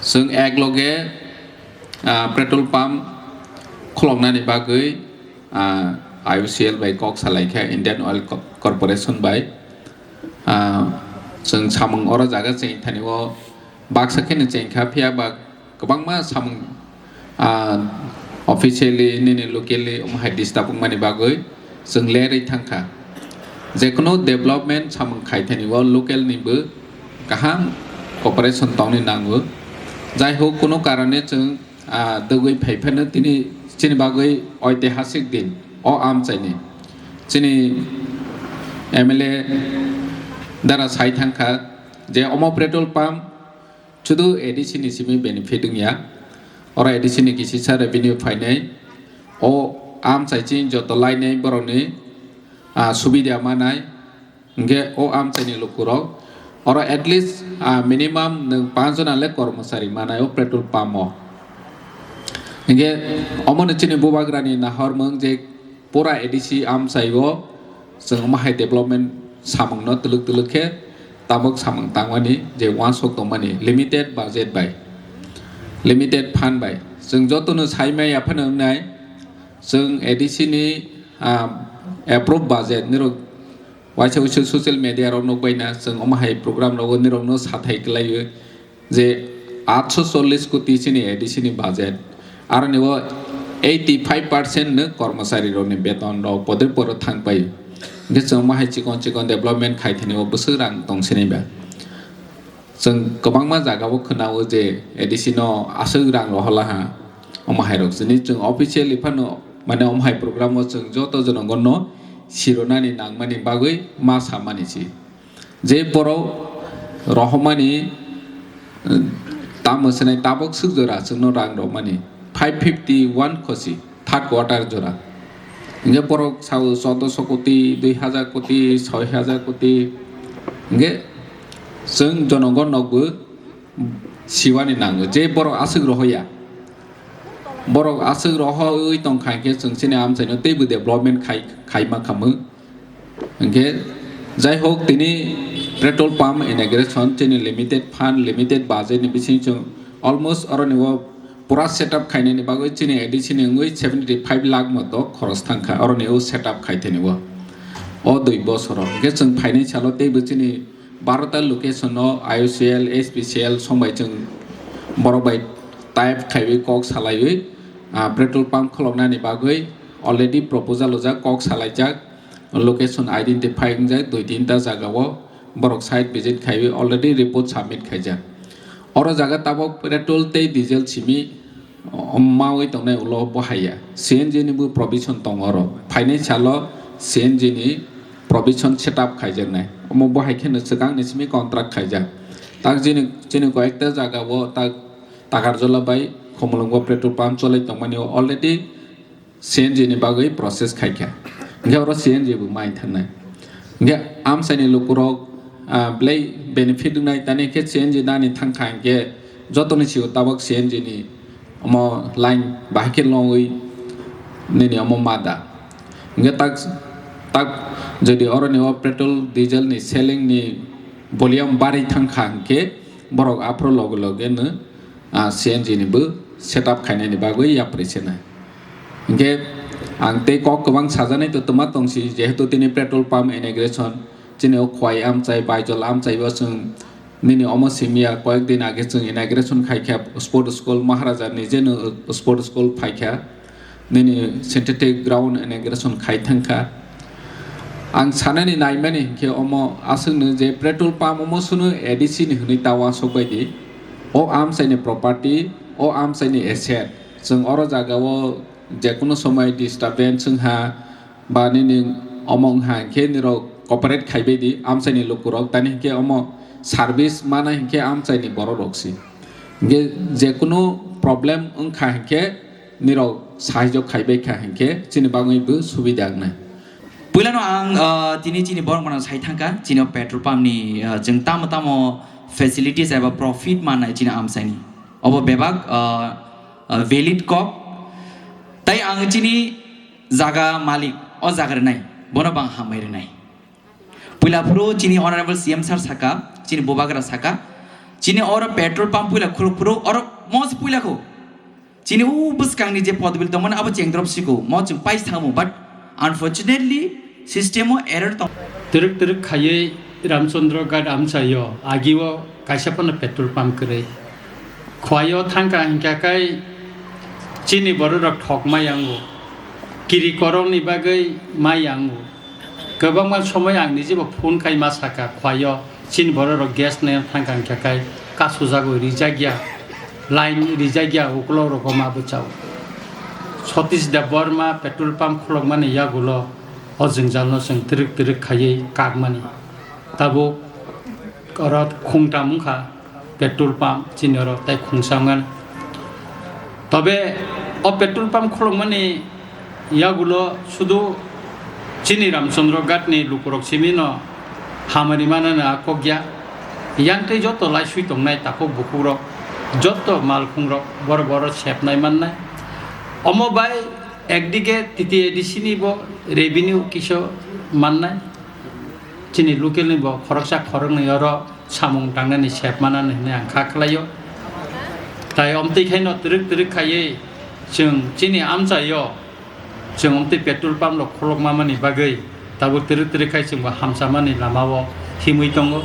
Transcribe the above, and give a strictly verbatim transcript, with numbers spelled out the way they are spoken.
Chwng ek loge, ah, petrol pump khuloknani bagwi, ah, I O C L bai kok salaikha, Indian Oil Co-, Corporation bai. Ah, chwng samung oro jaga chengthani o baksa kheno chengkha, phiya ba kwbangma samung, ah, officially nini locally omo hai disturb wngmani bagwi chwng lerwi thangkha. Jekunu development samung khaithani o local ni bo kaham cooperation tongni nango. Jai hok, kunu karone chwng, ah, dogwi phaiphano tini chini bagwi oitihasik din o amchaini. Chini M L A dara sai thangkha je omo petrol pump Chudu A D C ni simi benefit wngya. Oro A D C ni kisisa revenue phainai. O amchai chini joto lainai borokni, ah, subida manai. Hingke o amchai ni lukurok. Oro at least, ah, minimum nwng panch jona le kormosari manai o petrol pump o. Hingke omo ni chini bubagra ni nahormung je Pura A D C amchai o chwng omo hai development samung no twlwk twlwk khe tabuk samung tangmani je uansuk tongmani limited budget bai, limited fund bai. Chwng joto no sai maya phano wngnai, chwng A D C ni, ah, approve budget nirok waisa waisa social media rok nukbai na chwng omo hai program rogo nirok no sathai kwlaiwi. Je atso chollis koti chini A D C ni budget, aroni o eighty five percent no kormosari rokni beton rok podre poro thang pai. Hingke chwng omo hai chikon chikon development khai thani o bwswk rang tong sinai ba. Chwng kwbangma jaga o khwnao je A D C no aswk rang rohola ha, omo hai rok chini chwng officially phano mane omo hai program o chwng joto jonogon no sironani nangmani bagwi ma samani si. Je borok rohormani, eh, tamo swnai tabuk swk jora chwngno rang rwmani five fifty one khosi third quarter jora. Hingke borok sao choddoso koti, dui hajar koti, soi hajar koti. Hingke chwng jonogon nokbo siwani nango je borok aswk rohoya. Borok aswk rohowi tongkha hingke chwng chini amchaino teibo development khai, khai ma khamung. Hingke, jai hok, tini petrol pump inauguration chini limited fund, limited budget ni bising chwng almost oroni o pura setup khainani bagwi chini A D C ni wngwi seventy five lakh moto khoros thangkha oroni o setup khai thani o, o dui bosoro. Hingke chwng phainai salo teibo chini barota location o I O C L, H P C L songbai chwng borok bai type khaiwi kok salaiwi, ah, petrol pump khuloknani bagwi already proposal ojak, kok salaijak. Location identify wngjak dui tinta jagao borok site visit khaiwi already report submit khaijak. Oro jaga tabok petrol tei diesel simi, o, mawi tongnai ulo bo haiya. C N G ni bo provision tongo oro. Phainai salo C N G ni provision setup khaijaknai. Omo bo hai kheno swkangni simi contract khaijak. Tak chini, chini koyekta jagao tak Takarjola bai Khumulwngo petrol pump cholai tongmani o already C N G ni bagwi process khaikha. Hingke oro C N G bo mai thangnai. Hingke amchaini lukurok, ah, belai benefit wngnai, tani khe C N G nani thangkha hingke jotoni sio tabok C N G ni omo line bahai khe longwi nini omo mada. Hingke tak, tak jodi oroni o petrol diesel ni selling ni volume bari thangkha hingke borok aphuru loge loge no ah, C N G ni bo setup khainani bagwi yapri se nai. Hingke ang tei kok kwbang sajaknai to twma tongsi, jehetu tini petrol pump inauguration, chini o Khowai amchai, Baijol amchai o chwng nini omo simiya koyek din age chwng inauguration khaikha sport school, Maharaja ni jeno sport school phaikha. Nini synthetic ground inauguration khai thangkha. Ang sanani naimani hinkhe omo aswkno je petrol pump omo sunu A D C ni hwnwi ta uansuk bai di. O amchaini property, o amchaini asset. Chwng oro jagao jekunu somoi disturbance wngkha ba nini omo wngkha hinkhe nirok cooperate khaibai di amchaini lukurok. Tani hinkhe omo service mana hinkhe amchaini borok rok si. Hinkhe jekunu problem wngkha hinkhe nirok sahajyo khaibai kha hinkhe chini bagwi bo subida wngnai. Puilano ang, ah, tini chini borok mano sai thangkha, chini o petrol pump ni, ah, chwng tamo tamo facilities eba profit mannai chini amchaini. Obo bebak, ah, ah, valid kok. Tai ang chini jaga malik, o jaga rwnai, bono bang hambai rwnai. Puila phuru chini Honorable C M sir saka, chini bubagra saka, Chini oro petrol pump puila khuluk phuru oro mos puila kho. Chini u bwskangni je podbil tongmani abo chengdrop siko, mo chwng pais thango, but unfortunately system o error tong. Twrwk twrwk khaiwi Ramchandra Ghat amchaio agio kaisa phano petrol pump kwrwi. Khwaio thangkha hinkha khe chini bororok thok ma yango. Kiri korokni bagwi ma yango. Kwbangma somoi ang nijebo phone khai ma sakha, khwaio chini bororok gas nai thangkha hinkha khe kasujagwi rijak ya, line rijak ya, ukulok rok ma bwchao. Satish Debbarma petrol pump khulokmani yagulo o jwngjalno chwng twrwk twrwk khaiwi kakmani. Tabuk oro khungtam wngkha petrol pump chini oro tei khungsa wngani. Tobe o petrol pump khulokmani yagulo sudu chini Ramchandra Ghat ni lukurok simino hamari manani a kok ya. Yang tei joto laisui tongnai takhuk bukhukrok, joto malkhungrok boro boro sepnai mannai. Omo bai ekdige T T A D C ni bo revenue kiso mannai. Chini local ni bo khoroksa khoroknwi oro samung tangnani sep manani hwnwi ang kha khlaio. Tai omtwi khaino twrwk twrwk khaiwi chwng chini amchaio chwng omtwi petrol pump rok khulokma mani bagwi tabuk twrwk twrwk khai chwngbo hamchamani lamao himwi tongo.